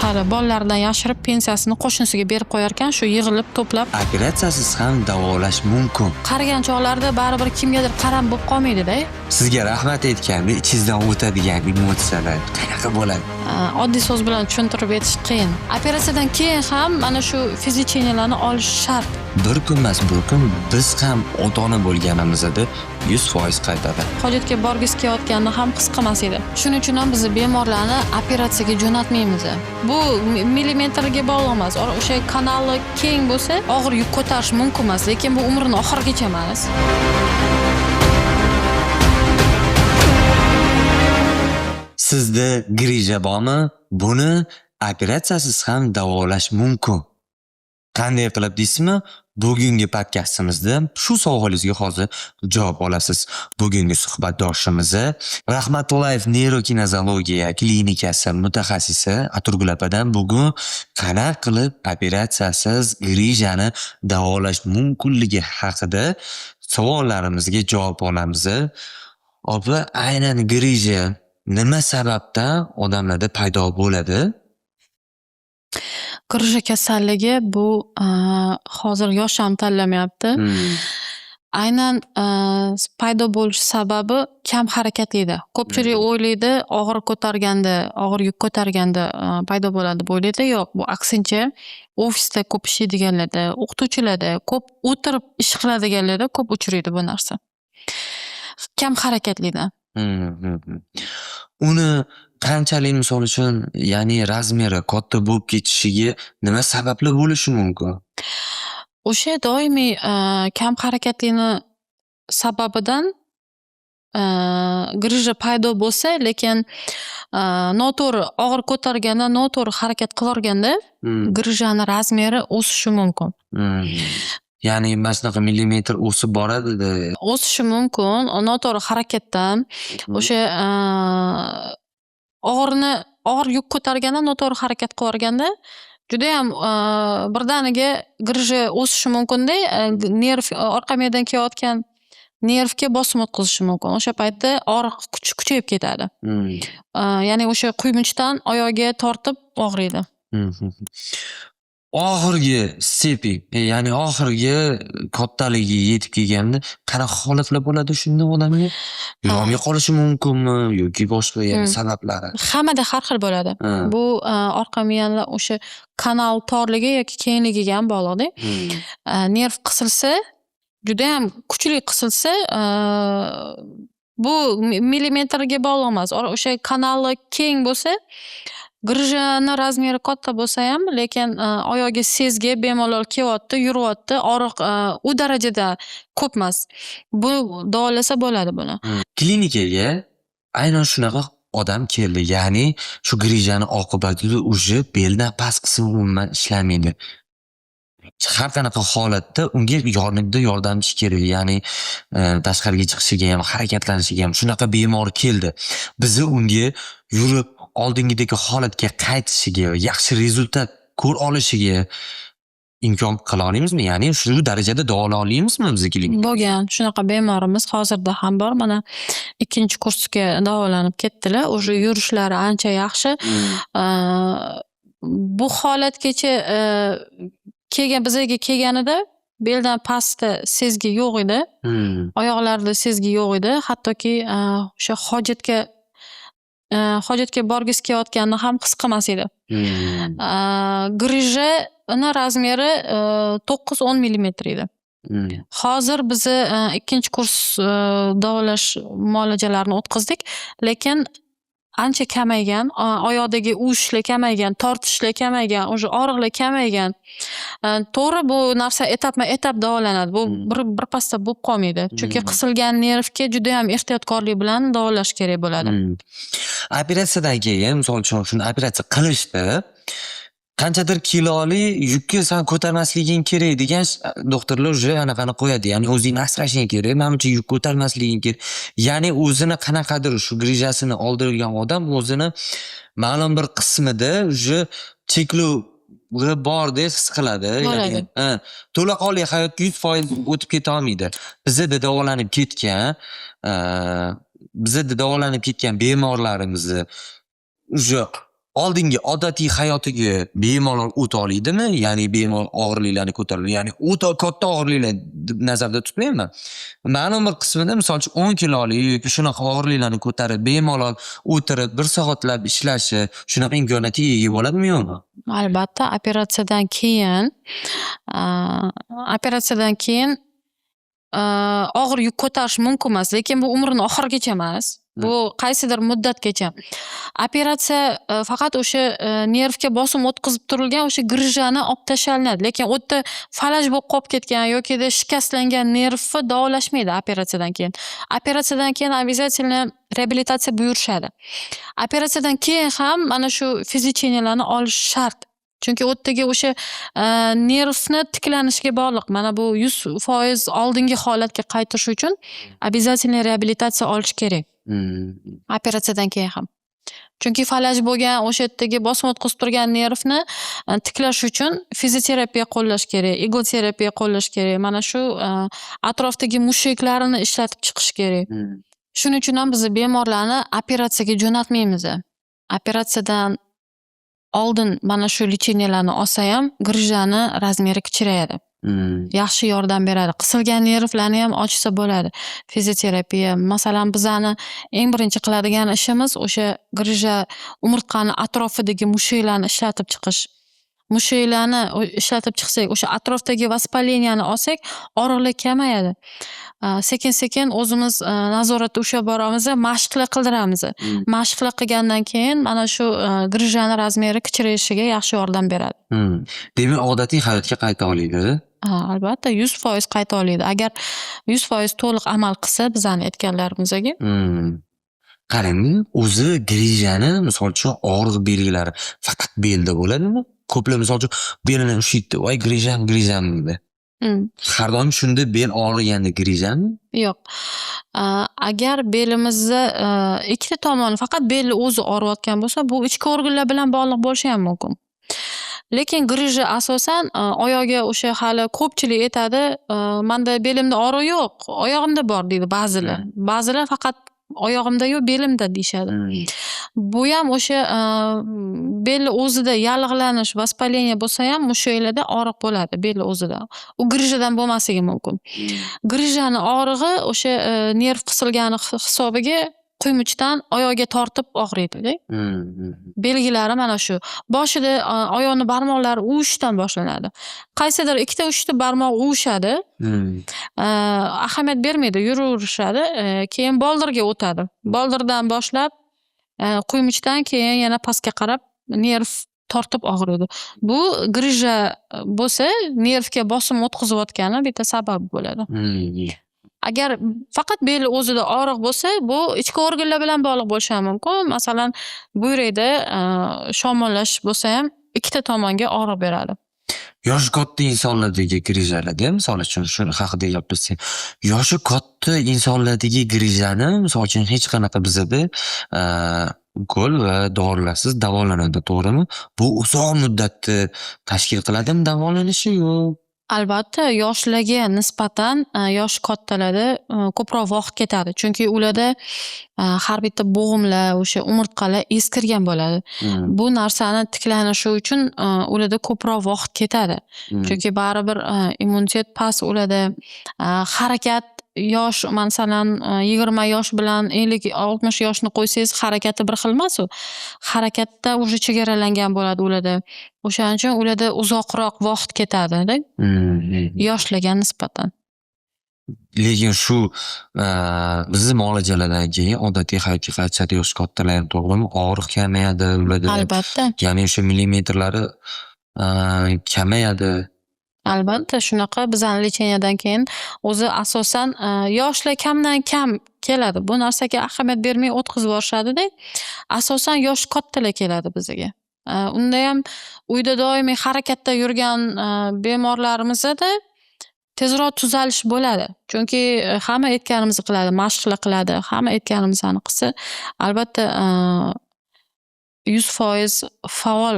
Hali bolalaridan yashirib pensiyasini qo'shnisiga berib qo'yarkan, shu yig'ilib to'plab. Operatsiyasiz ham davolash mumkin. Qarigan chog'larida baribir kimgadir qaram bo'lib qolmaydi-da. Sizga rahmat aytganda ichingizdan o'tadigan emotsiyalar qanaqa bo'ladi? Oddiy so'z bilan tushuntirib aytish qiyin. Operatsiyadan keyin ham mana shu физлечения larni olish shart. Bir kun emas, bir kun biz ham ota-ona bo'lganimizda 100% qaytadi. Hojatga borgisi kelayotganini ham his qilmas edi. Shuning uchun ham biz bemorlarni operatsiyaga jo'natmaymiz. Bu millimetrga bog'liq emas. O'sha kanali keng bo'lsa, og'ir yuk ko'tarish mumkin emas, lekin bu umrini oxirigacha emas. Sizda grija bormi? Buni operatsiyasiz ham davolash mumkin. Qanday qilib deysizmi? Bugungi podkastimizda shu savolingizga hozir javob olasiz. Bugungi suhbatdoshimiz Rahmatullayev neyrokinezologiya klinikasi mutaxassisi Aturgul apadan bugun qanaqa qilib operatsiyasiz grijani davolash mumkinligi haqida savollarimizga javob olamiz. Opa, aynan grija nima sababdan odamlarda paydo bo'ladi? Grija kasalligi bu hozir yosh ham tanlamayapti. Aynan paydo bo'lish sababi kam harakatlikda. Ko'pchilik o'ylaydi, og'ir ko'targanda, og'ir yuk ko'targanda paydo bo'ladi deb o'ylaydi. Yo'q, bu aksincha ofisda ko'p ishlaydiganlarda, o'qituvchilarda, ko'p o'tirib ish qiladiganlarda ko'p uchraydi bu narsa. Kam harakatlikda. Uni qanchalik misol uchun, ya'ni razmeri katta bo'lib ketishiga nima sabablar bo'lishi mumkin? O'sha doimiy kam harakatlikni sababidan grija paydo bo'lsa, lekin noto'g'ri og'ir ko'targanda, noto'g'ri harakat qilorganda grijani razmeri o'sishi mumkin. Ya'ni mana shunaqa millimetr o'sib boradida. O'sishi mumkin, noto'g'ri harakatdan, o'sha og'ir yuk ko'targanda, noto'g'ri harakat qilorganda judayam birdaniga grija o'sishi mumkinda, nerv orqa miyadan kelayotgan nervga bosim o'tkazishi mumkin. O'sha paytda og'riq kuchayib ketadi. Ya'ni o'sha quymunchdan oyog'iga tortib og'riydi. Oxirgi steping, ya'ni oxirgi kattaligiga yetib kelganda qanaqa holatlar bo'ladi shunda odamga? Yurolmay qolishi mumkinmi yoki boshqa yana sabablari? Hammada har xil bo'ladi. Bu orqa miyani o'sha kanal torligi yoki kengligiga ham bog'liqda. Nerv qisilsa, judayam kuchli qisilsa, bu millimetrga bog'liq emas. O'sha kanali keng bo'lsa, grijani razmeri katta bo'lsa ham, lekin oyog'iga sezgi bemalol kelyapti, yuryapti, og'riq u darajada ko'p emas. Bu davolasa bo'ladi buni. Klinikaga aynan shunaqa odam keldi. Ya'ni shu grijani oqibatida уже beldan past qismi umuman ishlamaydi. Har qanaqa holatda unga yonida yordamchi kerak. Ya'ni tashqariga chiqishiga ham, harakatlanishiga ham shunaqa bemor keldi. Bizni unga yurib oldingidagi holatga qaytishiga, yaxshi rezultat ko'ra olishiga imkon qila olamizmi? Ya'ni shu darajada davolay olamizmi biz klinikada? Bo'lgan shunaqa bemorimiz hozirda ham bor. Mana ikkinchi kursga davolanib ketdilar. Уже yurishlari ancha yaxshi. Bu holatgacha kelgan, bizaga kelganida beldan pastda sezgi yo'q edi. Oyoqlarida sezgi yo'q edi. Hattoki o'sha hojatga borgisi kelayotganini ham his qilmas edi. Grijani razmeri 9-10 millimetr edi. Hozir biza ikkinchi kurs davolash muolajalarini o'tkazdik, lekin ancha kamaygan, oyoqdagi uvishlar kamaygan, tortishlar kamaygan, уже og'riqlar kamaygan. To'g'ri, bu narsa etapma-etap davolanadi. Bu birpasda bo'lib qolmaydi. Chunki qisilgan nervga judayam ehtiyotkorlik bilan davolash kerak bo'ladi. Operatsiyadan keyin, misol uchun, shuni operatsiya qilishdi. Qanchadir kiloli yukni san ko'tarmasliging kerak degan doktorlar уже anaqani qo'yadi. Ya'ni o'zingni asrashing kerak, manimcha yuk ko'tarmasliging kerak. Ya'ni o'zini qanaqadir shu grijasini oldirgan odam o'zini ma'lum bir qismida уже cheklov bor deb his qiladi. Bo'ladi. Ya'ni, to'laqonli hayotga 100% o'tib keta olmaydi. Bizada davolanib ketgan, bizada davolanib ketgan bemorlarimizni уже Oldingi odatiy hayotiga bemalol o'ta olaydimi? Ya'ni bemalol og'irliklarni ko'tarib, ya'ni o'ta katta og'irliklar deb nazarda tutmayman. Ma'lum bir qismida, misol uchun, 10 kilolik yoki shunaqa og'irliklarni ko'tarib, bemalol o'tirib, 1 soatlab ishlashi, shunaqa imkoniyatga ega bo'ladimi, yo'qmi? Albatta, operatsiyadan keyin og'ir yuk ko'tarish mumkin emas, lekin bu umrini oxirigacha emas. Bu qaysidir muddatgacha. Operatsiya faqat o'sha nervga bosim o'tkazib turilgan o'sha грыжа ni olib tashlanadi. Lekin u yerda falaj bo'lib qolib ketgan yokida shikastlangan nervni davolashmaydi operatsiyadan keyin. Operatsiyadan keyin обязательно reabilitatsiya buyurishadi. Operatsiyadan keyin ham mana shu физлечения larni olish shart. Chunki u yerdagi o'sha nervni tiklanishiga bog'liq. Mana bu 100% oldingi holatga qaytish uchun обязательно reabilitatsiya olish kerak. Operatsiyadan keyin ham. Chunki falaj bo'lgan, o'sha yerdagi bosim o'tkazib turgan nervni tiklash uchun fizioterapiya qo'llash kerak, иглотерапия qo'llash kerak. Mana shu atrofdagi mushaklarini ishlatib chiqish kerak. Shuning uchun ham biz bemorlarni operatsiyaga jo'natmaymiz. Operatsiyadan oldin mana shu лечения larni olsayam, грыжа ni размер i kichrayadi. Yaxshi yordam beradi. Qisilgan nervlarni ham ochsa bo'ladi. Fizioterapiya, masalan, bizani eng birinchi qiladigan ishimiz o'sha грыжа umurtqani atrofidagi mushaklarni ishlatib chiqish. Mushaklarni ishlatib chiqsak, o'sha atrofdagi воспаления ni olsak, og'riqlar kamayadi. Sekin-sekin o'zimiz nazoratda ushlab boramiz, mashqlar qildiramiz. Mashqlar qilgandan keyin mana shu грыжа ni размер i kichrayishiga yaxshi yordam beradi. Demak, odatiy hayotga qayta oladi. Ha, albatta, 100% qayta oladi. Agar 100% to'liq amal qilsa bizani aytganlarimizga. Qarang, o'zi грыжа ni, misol uchun, og'riq belgilari faqat belda bo'ladimi? Ko'plar, misol uchun, belini ushlaydi, "Voy, грыжа m, грыжа m" deydi. Har doim shunda bel og'riganda грыжа mi? Yo'q. Agar belimizni ikkita tomoni, faqat belni o'zi og'riyotgan bo'lsa, bu ichki organlar bilan bog'liq bo'lishi ham mumkin. Lekin грыжа asosan oyog'iga o'sha hali ko'pchilik aytadi, "Manda belimda og'riq yo'q, oyog'imda bor", deydi ba'zilar. Ba'zilar "Faqat oyog'imda yo'q, belimda", deyishadi. Buyam o'sha belni o'zida yallig'lanish, воспаление bo'lsayam, mushaklarda og'riq bo'ladi belni o'zida. U грыжа dan bo'lmasligi mumkin. Грыжа ni og'rig'i o'sha nerv qisilgani hisobiga quymuchdan oyoqga tortib og'riydida. Belgilari mana shu. Boshida oyoqni barmoqlari uvishdan boshlanadi. Qaysidir ikkita, uchta barmoq uvishadi. Ahamiyat bermaydi, yuraverishadi. Keyin boldirga o'tadi. Boldirdan boshlab, quymuchdan keyin yana pastga qarab nerv tortib og'riydi. Bu грыжа bo'lsa, nervga bosim o'tkazayotgani bitta sababi bo'ladi. Agar faqat belni o'zida og'riq bo'lsa, bu ichki organlar bilan bog'liq bo'lishi ham mumkin. Masalan, buyrakda shamollash bo'lsayam ikkita tomonga og'riq beradi. Yoshi katta insonlardagi грыжа larda, misol uchun, shu haqida gapirsak, yoshi katta insonlardagi грыжа ni, misol uchun, hech qanaqa bizada ukol va dorilarsiz davolanadi, to'g'rimi? Bu uzoq muddatni tashkil qiladimi davolanishi yo? Albatta, yoshlarga nisbatan yoshi kattalarda ko'proq vaqt ketadi. Chunki ularda har bitta bo'g'imlar, o'sha umurtqalar eskirgan bo'ladi. Bu narsani tiklanishi uchun ularda ko'proq vaqt ketadi. Chunki baribir immunitet past ularda, harakat yosh, masalan, 20 yosh bilan 50, 60 yoshni qo'ysangiz, harakati bir xil emas u. Harakatda уже chegaralangan bo'ladi ularda. O'shaning uchun ularda uzoqroq vaqt ketadida yoshlarga nisbatan. Lekin shu bizni muolajalardan keyin odatiy hayotga qaytishadi yoshi kattalar ham, to'g'rimi? Og'riq kamayadi ularda. Albatta. Ya'ni o'sha millimetrlari kamayadi. Albatta, shunaqa. Bizani лечения dan keyin o'zi asosan yoshlar kamdan kam keladi. Bu narsaga ahamiyat bermay o'tkazib yuborishadida. Asosan yoshi kattalar keladi bizga. Undayam uyda doimiy harakatda yurgan bemorlarimizda tezroq tuzalish bo'ladi. Chunki hamma aytganimizni qiladi, mashqlar qiladi, hamma aytganimizni qilsa, albatta, 100% faol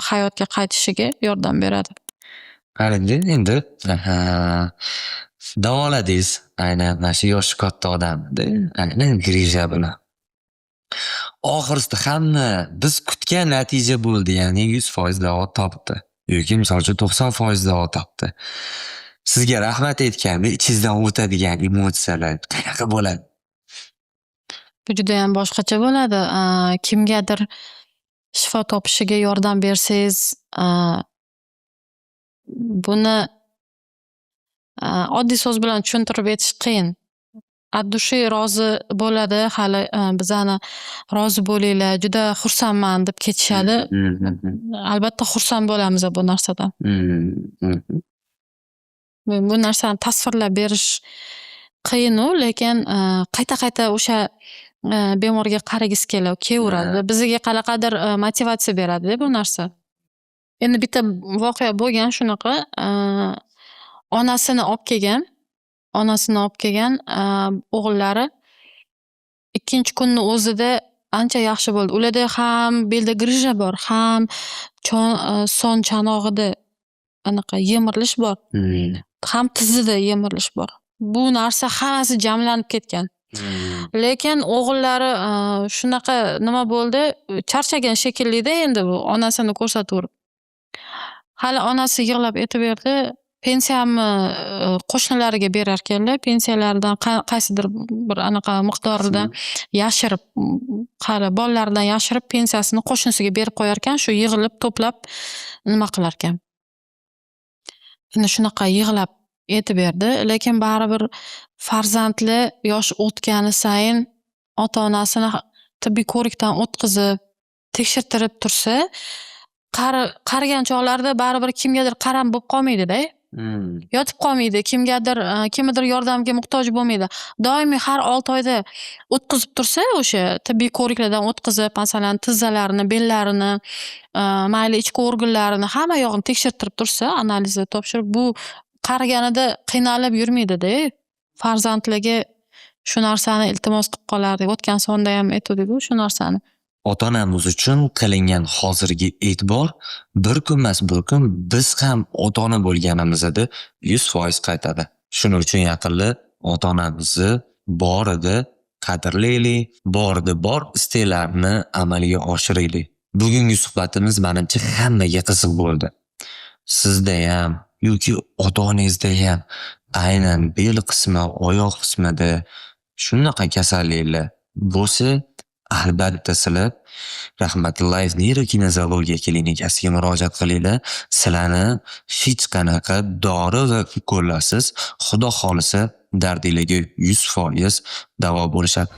hayotga qaytishiga yordam beradi. Qarangda, endi davoladingiz aynan mana shu yoshi katta odamni aynan грыжа bilan. Oxirisida hamma biz kutgan natija bo'ldi, ya'ni 100% davo topdi yoki misol uchun 90% davo topdi. Sizga rahmat aytganda ichingizdan o'tadigan emotsiyalar qanaqa bo'ladi? Bu judayam boshqacha bo'ladi. Kimgadir shifo topishiga yordam bersangiz, buni oddiy so'z bilan tushuntirib aytish qiyin. От души rozi bo'ladi, hali bizani rozi bo'linglar, juda xursandman deb ketishadi. Albatta xursand bo'lamiz bu narsadan. Bu narsani tasvirlab berish qiyinu, lekin qayta qayta o'sha bemorga qaragisi kelaveradi. Bizga qanaqadir motivatsiya beradida bu narsa. Endi bitta voqea bo'lgan shunaqa. Onasini olib kelgan, onasini olib kelgan o'g'illari ikkinchi kunni o'zida ancha yaxshi bo'ldi. Ularda ham belda грыжа bor, ham son chanog'ida anaqa yemirilish bor, ham tizzida yemirilish bor. Bu narsa hammasi jamlanib ketgan. Lekin o'g'illari shunaqa nima bo'ldi, charchagan shekillida endi bu onasini ko'rsataverib. Hali onasi yig'lab aytaverdi, pensiyamni qo'shnilariga berarkanlar, pensiyalaridan qaysidir bir anaqa miqdorida yashirib, hali bolalaridan yashirib pensiyasini qo'shnisiga berib qo'yarkan, shu yig'ilib to'plab nima qilarkan. Endi shunaqa yig'lab aytib berdi, lekin baribir farzandli yosh o'tgani sayin ota onasini tibbiy ko'rikdan o'tkazib, tekshirtirib tursa, qarigan chog'larida baribir kimgadir qaram bo'lib qolmaydida. Yotib qolmaydi, kimgadir kimnidir yordamiga muhtoj bo'lmaydi. Doimiy har 6 oyda o'tkazib tursa, o'sha tibbiy ko'riklardan o'tkazib, masalan, tizzalarini, bellarini, mayli ichki organlarini hamma yog'ini tekshirtirib tursa, analizlar topshirib, bu qariganida qiynalib yurmaydida. Farzandligi shu narsani iltimos qilib qolardik. O'tgan sonda ham aytuvdik-ku shu narsani. Ota-onamiz uchun qilingan hozirgi e'tibor bir kun emas, bir kun biz ham ota-ona bo'lganimizda 100% qaytadi. Shuning uchun yaqinlar, ota-onamizni borida qadrlaylik, borida bor istaklarni amalga oshiraylik. Bugungi suhbatimiz manimcha hammaga qiziq bo'ldi. Sizdayam yoki ota-onangizdayam aynan bel qismi, oyoq qismida shunaqa kasalliklar bo'lsa, albatta sizlar Rahmatullayev neyrokineziologiya klinikasiga murojaat qilinglar. Sizlarni hech qanaqa dori va ukollarsiz, Xudo xohlasa, dardinglarga 100% davo bo'lishadi.